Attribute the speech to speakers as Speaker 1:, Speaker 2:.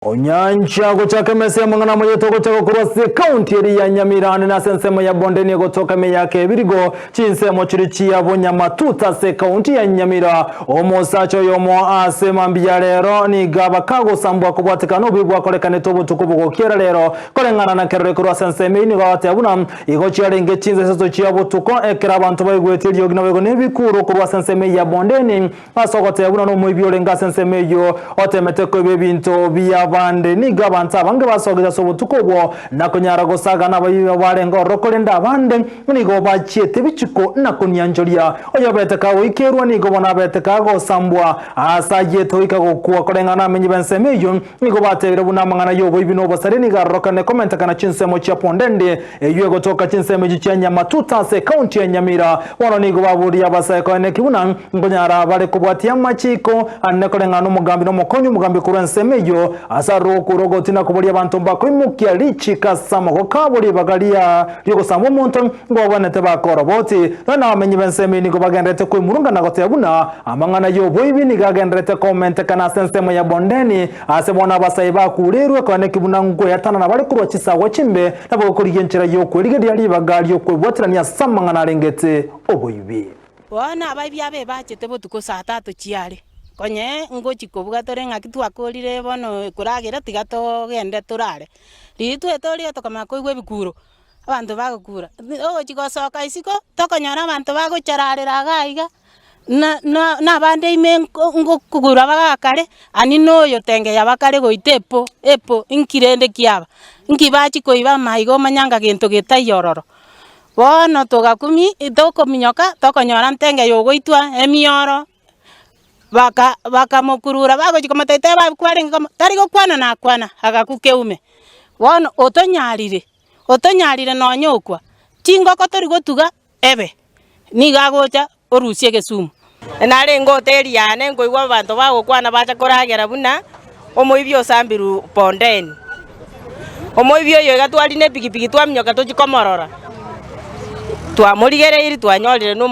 Speaker 1: Onyancha gochaka emesa y'amang'ana amaya togochaka korwa ase ekaunti eria ya Nyamira ande nase ensemo ya Bondeni egotoka ime ya Kebirigo chinsemo chiria chia Bonyamatuta ase ekaunti ya Nyamira. Omosacha oyomo ase mambia ya rero nigo abakagosambwa kobwatekana nobobe bwakorekanete obotuko bogokiera rero koreng'ana na kerore korwa ase ensemo eyio nigo agoteba buna igo chiarenge chinsa isato chia botuko ekero abanto baigwete eriogi naboigo nebikuro korwa ase ensemo eyio ya Bondeni Ase ogoteba buna nomoibi orenge ase ensemo eyio, otemete koiba ebinto bi'abande. Nigo abanto abange basogete ase obotuko obwo, na konyara gosagana abaibi barenge ororo, korende abande nigo bachiete ebichuko na konianchoria. Oyobete kagoikerwa nigo bono abete kagosambwa aase ayete goika gokwa. Koreng'ana namenyi b'ensemo eyio, nigo batebire buna amang'ana y'oboibi na obosaria nigo arorokane komentekana chinsemo chia Pondende, eyio egotoka chinsemo echio chia Nyamatuta ase ekaunti ya Nyamira. Bono nigo baboria abasae koeneki buna nkonyara bare kobwatia amachiiko ane koreng'ana nomogambi na omokonyi omogambi korwa ensemo eyio ase aroro gokura ogoti na koboria abanto mbakoimokia richiiko ase amagoko abo ribaga ria ri'ogosamba omonto ngobabwenerete bakoroboti. Nonya nabamenyi b'ensemo eyio nigo bagendererete kwemurunga na goteba buna amang'ana y'oboibi nigo agendererete komentekana ase ensemo ya Bondeni ase bono abasae bakureirwe koeneki buna nkoeatanana bare korwa chisagwa chimbe nabo gokorigia enchera y'okwerigereria ribaga ri'okwebwaterania ase amang'ana arengete oboibi.
Speaker 2: Bono abaibi abe bachete botuko saa tatu chiare, konye ngochia kobuga tore ng'aki twakorire bono koragera tiga togende torare. Riria twetoria tokamanya koigwa ebikuro, abanto bagokura, ogochia gosoka isiko, tokonyora abanto bagochararera iga iga, na na na abande ime nko ngokugura bagakare, ani na oyo tengeya bakare goita epo epo inki rende kiaba, inki bachia koiba amaiga omanye anga gento getaiyo ororo. Bono togakumia tokominyoka tokonyora ntenge ya ogoitwa emioro, baka bakamokurura bagochia komotebia teba kwarenge komo tari gokwana nakwana agakwa keume. Bono otonyarire, otonyarire nonya okwa, chingoko tori gotuga ebe, nigo agocha orusie egesumu.
Speaker 3: Narenge hoteli yane nkoigwa abanto bagokwana bacha koragera buna omoibi osambirwe bondeni. Omoibi oyo iga twarina epikipiki twaminyoka tochia komorora, twamorigereirie twanyorire na.